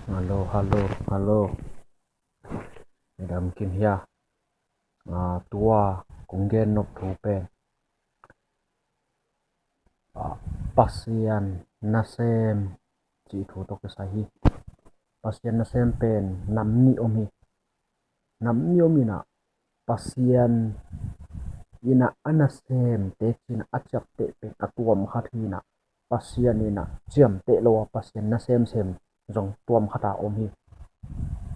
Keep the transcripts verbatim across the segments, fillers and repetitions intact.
Hallo, hallo, hallo. Dam kim hia. Ah, tua kong gen nop thu pen, ah, Pasian nasem cih thu tawh kisai hi. Pasian nasem pen nam nih om hi. Nam nih om inah Pasian inah a nasem te cinah a ciapteh pen a tuam khat hi inah, Pasian inah ciamteh lo a Pasian nasemsem zong tuam khat a om hi.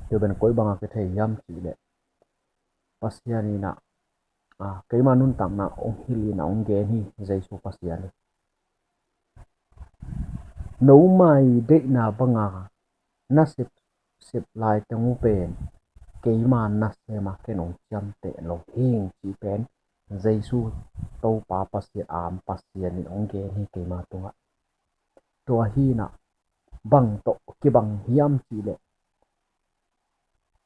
Tua pen koi banga kithei hiam cihleh, Pasian inah, ah, keima nuntakna ong hilh inah ong gen hi, Jesu Pasian hi. Nomai deihna banga na sepsep lai teng uh pen keima nasem a ken ong ciamteh lo hing cih pen Jesu Topa Pasian, a om Pasian in ong gen hi keima tungah. Tua hi inah bang tawh kibang hiam cihleh,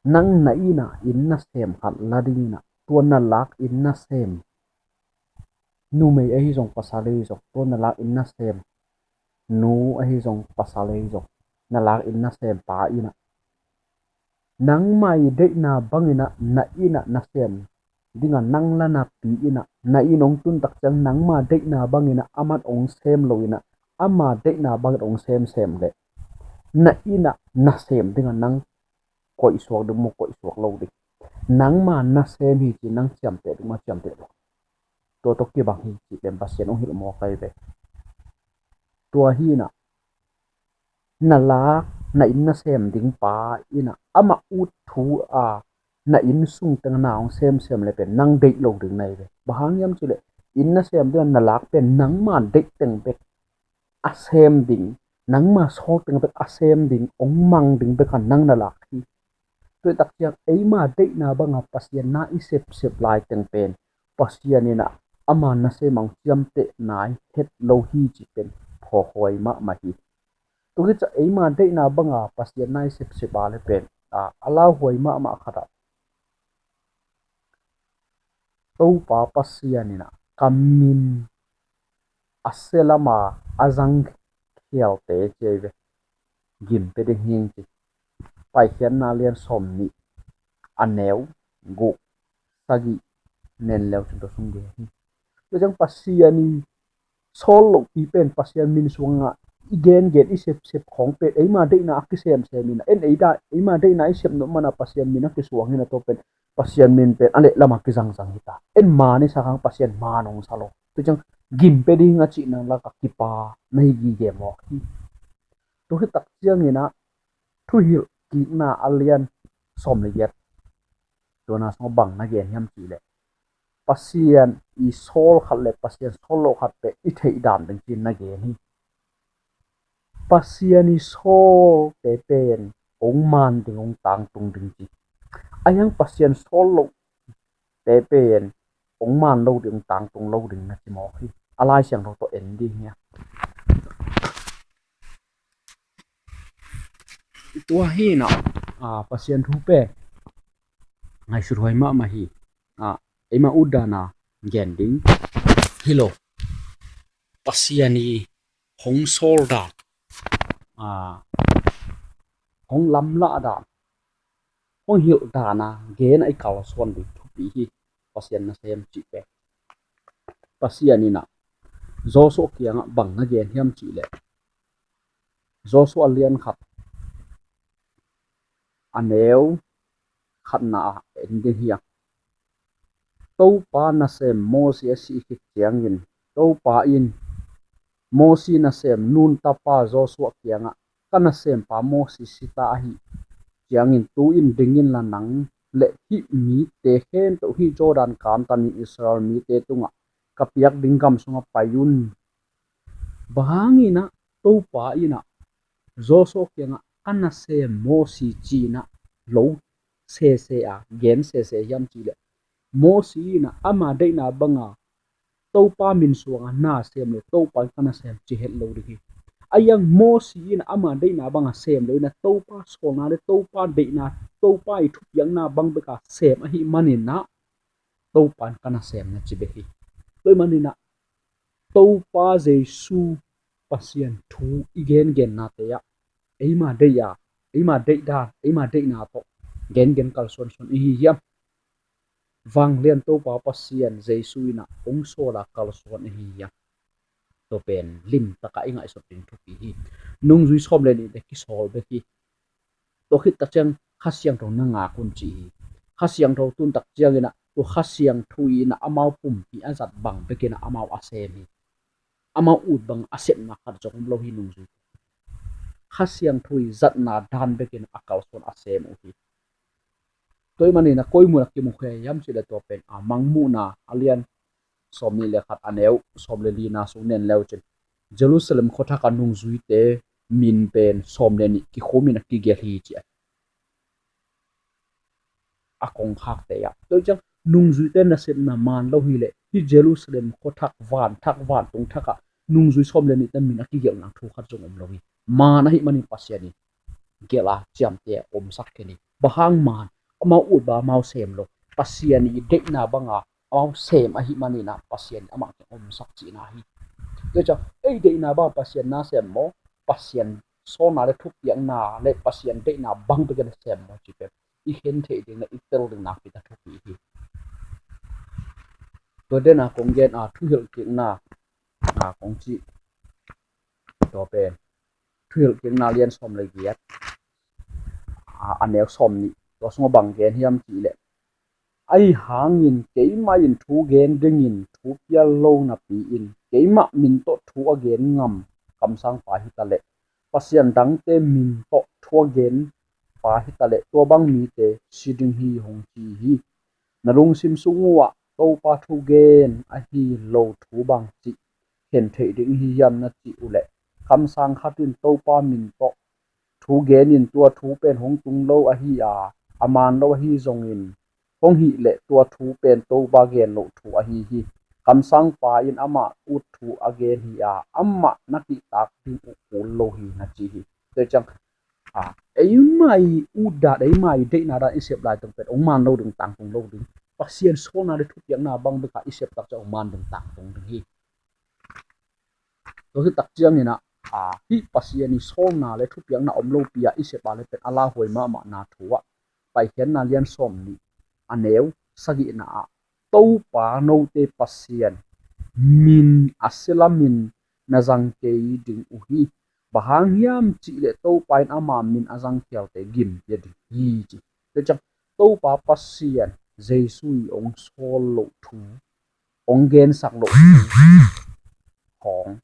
nang na inn ah inn nasem khat la ding inah, tua na lak inn nasem, numei ahi zong pasal ahi zong, tua na lak inn nasem, nu ahi zong pasal ahi zong, na lak inn nasem pa inah, nangmah i deihna bang inah na inn ah nasem dingah nang la napi inah, na inn ong tun tak ciang nangmah deihna bang inah aman ong sem lo inah, ama deihna bangin ong semsem leh, na inn ah nasem dingah nang koihsuak ding maw, koihsuak lo ding. Nangmah nasem hi ci nang ciamteh ding maw, ciamteh lo. Tua tawh kibang hi cih pen Pasian ong hilh mawk ahi ve. Tua hi inah na lak, na inn nasem ding pa inah amah ut thu a na inn sung teng na ong semsem le pen nang deih lo ding na hi ve. Bang hang hiam cihleh, inn nasem ding a na lak pen nangma deih teng bek a sem ding, nangma sawl teng bek a sem ding, ong mang ding bek a nang na lak hi. Tua tak ciang eima deihna banga Pasian na i sepsep lai teng pen Pasian inah ama nasem a ong ciamteh nai het lo hi cih pen phawkhuai mahmah hi. Tua hi ciang eima deihna banga Pasian na i sepsep a le pen, a, a lauhuai mahmah khat ah, Topa Pasian inah ka min a sia lama a zang khialte ci ahi ve. Gim pia ding hing ci. Paikhiatna lian sawm nih, a neu guk, sagih nen leu cun tua sung ding hi. Tua ciang Pasian i sawl lohpi pen Pasian min suangah i gengen i sepsep khawng pen eima deihna a kisemsem inah, en ei dah eima deihna i sep nop mana Pasian min a kisuang inah, tua pen Pasian min pen a leh lamah kizangzang hi ta. En man i sa khang Pasian man ong sa lo. Tua ciang gim pia ding a cihna lakah kipa na hi gige mawk hi. Tua hi tak ciang inah Thuhilh kikna a lian sawm le giat, tua na sungah bang na gen hiam cihleh, Pasian i sawl khat le Pasian sawl lo khat pen i theih dan ding ci na gen hi. Pasian i sawlte pen ong man ding, ong tangtung ding ci. A hiang Pasian sawl lo te pen ong man lo ding, ong tangtung lo ding na ci mawk hi. A Lai Siangtho tawh en ding hi a. Tua hi inah, a, Pasian thu pen ngaihsut huai mahmah hi. A, eima ut dan a gen ding hi lo. Pasian i hong sawl dan, a, hong lamlah dan, hong hilh dan a gen a i kalsuan ding thupi hi. Pasian nasem cih pen Pasian inah Joshua kiangah bang na gen hiam cihleh, Joshua lian khat a neu khatna ah en ding hi a. Topa nasem Mosi a sih khit ciangin Topa in Mosi nasem Nun tapa Joshua kiangah, ka nasempa Mosi sita ahi ciangin tu-in ding inla, nang le hih mite khempeuh hih Jordan kantanin Israel mite tungah ka piak ding gam sungah pai un. Bang hang inah Topa inah Joshua kiangah ka nasem Mosi ci inah lo sese a gen sese hiam cihleh, Mosi inah ama deihna banga Topa min suanga na sem le Topa in ka nasem ci het lo ding hi. A hiang Mosi inah ama deihna banga sem lo inah Topa sawlna le Topa deihna, Topa i thupiakna bang beka sem ahih maninah Topa in ka nasem na ci bek hi. Tua ahih maninah Topa Jesu Pasian thu i gengenna te ah eima deih a eima deihdan, eima deihna tawh gengen kalsuansuan i hi hiam? Vanglian Topa Pasian Jesu in ah hong sawl a kalsuan i hi hiam? Tua pen limtak a i ngaihsut ding thupi hi. Nungzui sawm le nihte kisawl bek hi. Tua khit tak ciang Kha Siangtho na ngak un ci hi. Kha Siangtho tun tak ciangin ah tua Kha Siangtho in ah amau pumpi a zat bang bekin ah amau a sem hi. Amau ut bang a sepna khat zong om lo hi nungzui. Kha Siangtho i zatna dan bekin a kalsuan a sem uh hi. Tua ahih manin ah koi mun ah kimu khe hiam cih leh tua pen a Mangmuhna a lian sawm nih le khat a neu sawm le lina sung nen leu cin Jerusalem khuathak a nungzuite min pen sawm le nih kikhumin a kigelh hi ci a, a kongkhakte ah. Tua ciang nungzuite nasepna man lo hi leh hih Jerusalem khuathak, vanthak, vantung thak ah nungzui sawm le nihte min a kigelhna thu khat zong om lo hi. Man ahih manin Pasian in gelh a ciamteh a omsak khin hi. Bang hang man? Amau ut bang amau sem lo. Pasian i deihna banga amau sem ahih manin ah Pasian in amah kiang omsak cihna hi. Tua ciang ei deihna bang Pasian na sem maw? Pasian sawlna le thupiakna le Pasian deihna bang bekin sem maw cih pen i khen theih ding le i tel ding nakpi tak thupi hi. Tua den a kong gen a thuhilhkikna a kong cih tua pen thuhilhkikna lian sawm le giat a, a neu sawm nih, tua sungah bang gen hiam cih leh, ahi hangin keimah in thu gen dingin thu pial lo napi-in keimah min tawh thu a gen ngam kamsangpa hi ta leh, pasian dangte min tawh thu a gen pa hi ta leh, tua bang mite si ding hi hong ci hi. Na lungsim sung uh ah Topa thu gen ahi lo thu bang cih khen theih ding hi hiam na cih uh leh, kamsang khat in Topa min tawh thu gen in tua thu pen hong tung lo ahi a, a man lo ahi zongin hong hih leh tua thu pen Topa gen loh thu ahi hi. Kamsangpa in amah ut thu a gen hi a, amah na kihtak ding uh kul lo hi na ci hi. Tua ciang a, eima i ut dan, eima i deihna dan i sep lai teng pen hong man lo ding, tangtung lo ding. Pasian sawlna le thupiakna bang bek a i sep tak ciang hong man ding, tangtung ding hi. Tua hi tak ciangin ah, a, hih Pasian i sawlna le thupiakna om lopi a i sep a le pen a lauhuai mahmahna thu ah Paikhiatna lian sawm nih a neu sagihna ah, Topa note Pasian min a sia lamin na zang kei ding uh hi. Bang hang hiam cih leh Topa in ama min a zang khialte gim pia ding hi ci. Tua ciang Topa Pasian Jesu i hong sawl loh thu, hong gensak loh thu khawng,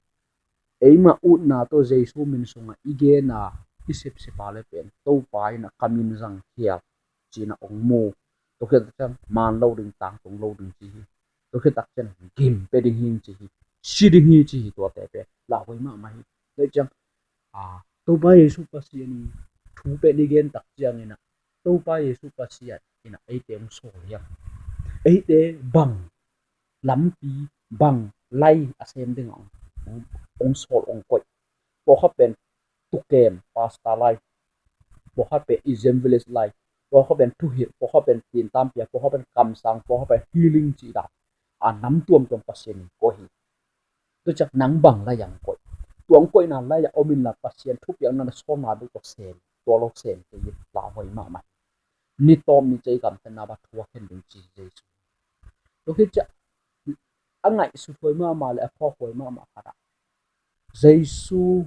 eima utna tawh Jesu min sungah i gen a, i sepsep a le pen Topa in a ka min zang khial ci-in a hong mu. Tua khit tak ciang man lo ding, tangtung lo ding ci hi. Tua khit tak ciang gim pia ding hi ci hi. Si ding hi ci hi, tuate pen lauhuai mahmah hi. Tua ciang, a, Topa Jesu Pasian i thu pen i gen tak ciangin a, Topa Jesu Pasian in a eite hong sawl hiam? Eite bang lampi, bang lai a sem ding a hong, hong sawl, hong koih? Pawlkhat pen tukem, pastor lai, pawlkhat pen evangelist lai, pawlkhat pen thuhilh, pawlkhat pen tintampia, pawlkhat pen kamsang, pawlkhat pen healing cih dan a nam tuamtuam Pasian in koih hi. Tua ciang nang bang lai a hong koih? Tua hong koihna lai ah om inla Pasian thupiakna na sawlna bek tawh sem, tua lo sem kei in, lauhuai mahmah. Ni tawp ni cei gamtatna bang thu a khen ding ci Jesu. Tua khit ciang a ngaihsut huai mahmah le a phawk huai mahmah khat ah, Jesu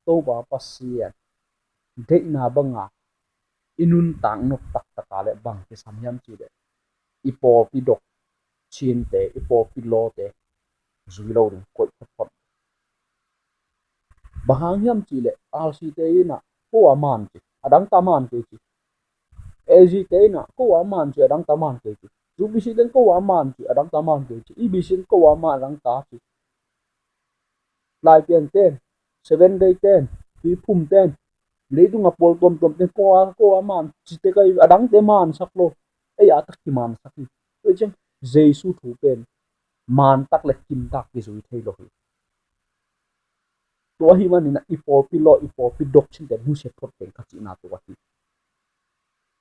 Topa Pasian deihna banga i nuntak nop taktak a le bang kisam hiam cih leh, i pawlpi dok cinte, i pawlpi lawte zui lo ding, koih photphot. Bang hang hiam cih leh, R C te in a ko a man ci, a dangte a man kei ci. A G te in a ko a man ci, a dangte a man kei ci. U B C te in ko a man ci, a dangte a man kei ci. E B C in ko a man, a dangte ci. Laipian ten, Seven Day ten, Tuiphum ten, leitung a pawl tuamtuam ten ko a, ko a man ci te kai, a dangte mansak lo. Ei a tak kimansak hi. Tua ciang Jesu thu pen mantak le kimtak kizui thei lo hi. Tua ahih manin a i pawlpi law, i pawlpi dok cinte nusia phot teng ka cihna tua hi.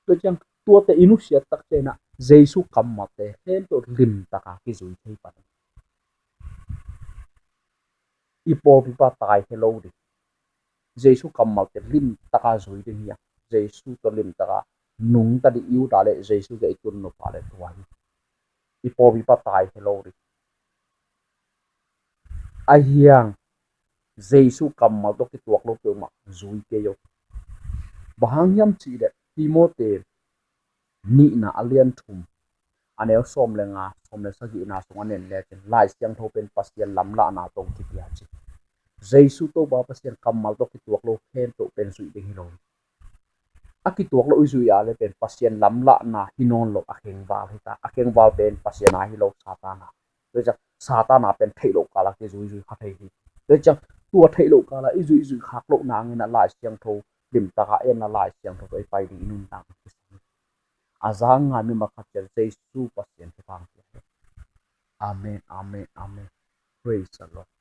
Tua ciang tuate i nusiat tak ciangin a Jesu kammalte khempeuh limtaka kizui thei pan. I pawlpi pa tai he lo ding. Jesu kammalte limtaka zui ding hi a. Jesu tawh limtaka nungta dih i ut a leh Jesu kiang i tun nop a leh tua hi. I pawlpi pa tai hi lo dih. Ahi hang Jesu kammal tawh kituak lo peuhmah zui kei o. Bang hang hiam cih leh Timoti nihna a lian thum a neu sawm le nga, sawm le sagihna sung a en lecin Lai Siangtho pen Pasian lamlahna tawh kipia ci. Jesu Topa Pasian kammal tawh kituak lo khempeuh pen zuih ding hi lo. A kituak lo i zuih a leh pen Pasian lamlahna hi nawn lo, a khengval hi ta. A khengval pen Pasian a hi lo, Satan a. Tua ciang Satan a pen theih loh kala kizuizui kha thei hi. Tua ciang tua theih loh kala i zuih, i zuih khak loh nangin a Lai Siangtho limtaka en a Lai Siangtho tawh i pai ding i nuntak. A zang ngai mi makhat ciang Jesu Pasian thupha. Amen, amen, amen. Praise the Lord.